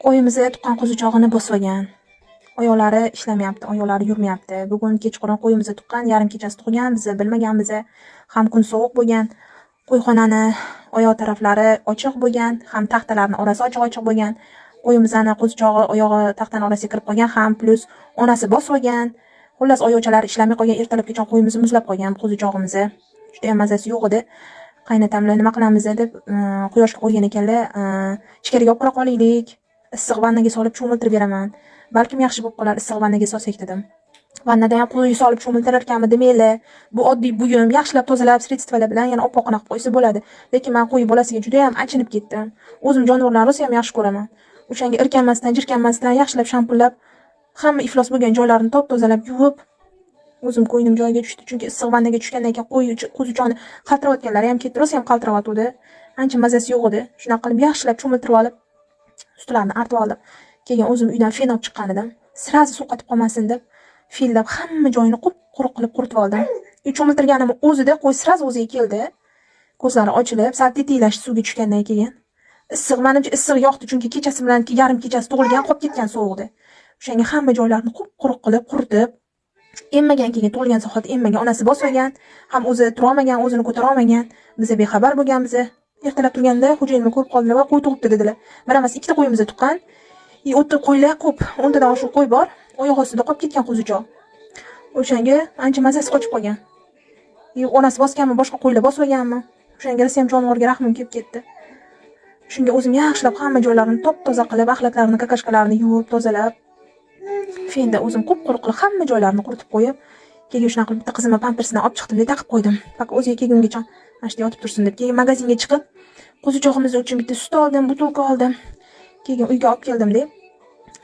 Qo'yimizni tuqqan qo'zichog'ini bosib olgan. Oyoqlari ishlamayapti, oyoqlari yurmayapti. Bugun kechqurun qo'yimizni tuqqan, yarim kechasi tug'gan, biz bilmaganmiz. Ham kun sovuq bo'lgan, qo'yxonani oyoq taraflari ochiq bo'lgan, ham taxtalarning orasi ochiq-ochiq bo'lgan. Qo'yimizni qo'zichog'i oyog'i taxtani orasiga kirib qolgan, ham plus onasi bosib olgan. Xullas, oyoqchalari ishlamay qolgan, ertalabgacha qo'yimiz muzlab qolgan qo'zichog'imizni. Juda ham mazasi yo'q edi. Qaynatamlar nima qilamiz deb, quyoshga qo'ygan ekanlar, ichkariga olib kira qolaylik, issiq vannaga solib cho'miltirib beraman. Balkim yaxshi bo'lib qolar issiq vannaga solsak dedim. Vannada ham qo'y solib cho'miltirar ekanmi demanglar. Bu oddiy buyum, yaxshilab tozalab, средство lar bilan yana oppoqqina qilib qo'ysa bo'ladi. Lekin men qo'y bolasiga juda ham achinib ketdim. O'zim jonivorlarni rosa ham yaxshi ko'raman. O'shanga irkanmasdan, jirkanmasdan yaxshilab shampunlab, hamma iflos bo'lgan joylarini top-tozalab yuvib, o'zim ko'nglim joyiga tushdi. Chunki issiq vannaga tushgandan keyin qo'y qo'zichoni qaltirayotganlari ham ketdi, rosa ham qaltirayotgandi. Ancha mazasi yo'q edi. Shunaqa qilib yaxshilab cho'miltirib olib, sutlarini artib oldim. Keyin o'zim uydan fen olib chiqqan edim. Сразу sovqotib qolmasin deb fenlab hamma joyini qup-quruq qilib quritib oldim. Cho'miltirganimni o'zida qo'y сразу o'ziga keldi. Ko'zlari ochilib, sal tetiklashdi suvga tushgandan keyin. Issiq, menimcha issiq yoqdi, chunki kechasi bilan yarim kechasi tug'ilgan, qolib ketgan sovuqda. O'shanga hamma joylarini qup-quruq qilib quritib, emmagan, keyin tug'ilgan soat emmagan, onasi bosib olgan, ham o'zi turolmagan, o'zini ko'tara olmagan. Biz bexabar bo'lganmiz. Ertalab turganda xo'jayinimni ko'rib qoldilar va qo'y tug'ibdi dedilar. Bir emas, ikkita qo'yimizni tuqqan. И o'tda qo'ylar ko'p, 10 tadan oshiq qo'y bor. Oyoq ostida qolib ketgan qo'zichoq. O'shanga ancha mazasi qochib qolgan. И onasi bosganmi, boshqa qo'ylar bosib olganmi? O'shanga rosa ham jonivorga rahmim kelib ketdi. Shunga o'zim yaxshilab hamma joylarini top-toza qilib, axlatlarini, какашка larini yuvib, tozalab, fenda o'zim qup-quruq qilib hamma joylarini quritib qo'yib, keyin shunaqa qilib bitta qizimni pampersini olib chiqdim, taqib qo'ydim. Пока o'ziga kelgungacha mana shu yotib tursin deb. Keyin magazinga chiqib, qo'zichog'imiz uchun bitta sut oldim, бутылка oldim. Keyin uyga olib keldim deb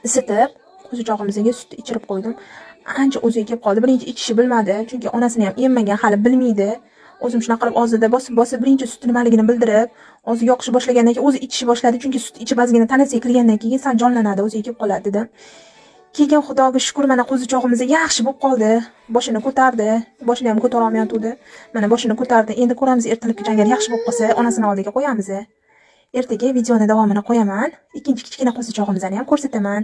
isitib, qo'zichog'imizga sut ichirib qo'ydim. Ancha o'ziga kelib qoldi. Birinchi ichishni bilmadi, chunki onasini ham emmagan, hali bilmaydi. O'zim shunaqa qilib og'zida bosib-bosib birinchi sut nimaligini bildirib, o'zi yoqishni boshlagandan keyin o'zi ichishni boshladi. Chunki sut ichib ozgina tanasiga kirgandan keyin sal jonlanadi, o'ziga kelib qoladi dedim. Keyin Xudoga shukr, mana qo'zichog'imiz yaxshi bo'lib qoldi. Boshini ko'tardi. Boshini ham ko'tara olmayotgandi. Mana boshini ko'tardi. Endi ko'ramiz, ertalabgacha agar yaxshi bo'lib qolsa, onasini oldiga qo'yamiz. Ertaga videoni davomini qo'yaman. Ikkinchi kichkina qo'zichog'imizni ham ko'rsataman.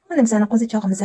Mana bizning qo'zichog'imiz.